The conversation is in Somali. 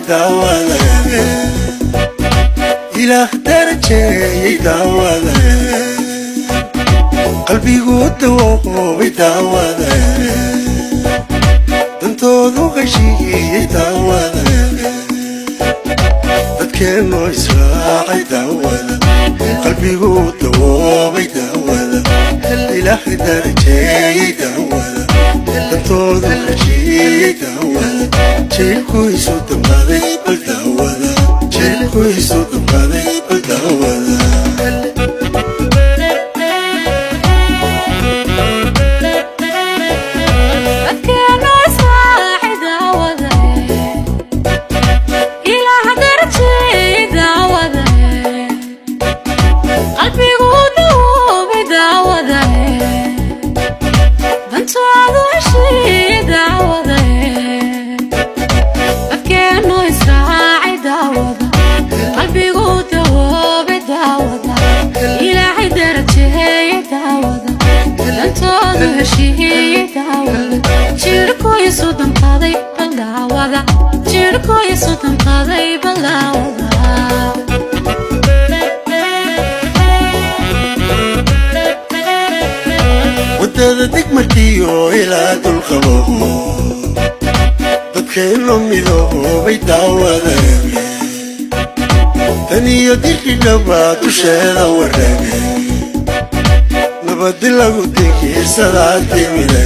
daawada. Ilaah darajeeyay daawada, qalbigu dawoobay daawada, dantoodu heshiiyey daawada, dadkeennoo israacay daawada, qalbigu dawoobay daawada, Ilaah darajeeyay daawada, dantoodu heshiiyey daawada, jiilku isu damqaday bal daawada, jiilku isu damqaday bal daawada. Dadkeenu israacay daawada, Ilaah darajeeyay daawada, qalbigu dawoobay daawada, dantoodu heshiiyey daawada, dadkeenu israacay daawada, qalbigu dawoobay daawada, Ilaahay darajeeyay daawada, dantoodu heshiiyey daawada, jirku isu damqaday bal daawada, jirku isu damqaday bal daawada. Waddada degmarkiyo ilaa dulqabo, dadkeenno midoobay daawada, tan iyo diridhaba dusheeda wareege, nabadi lagu dinkiisadaa timide.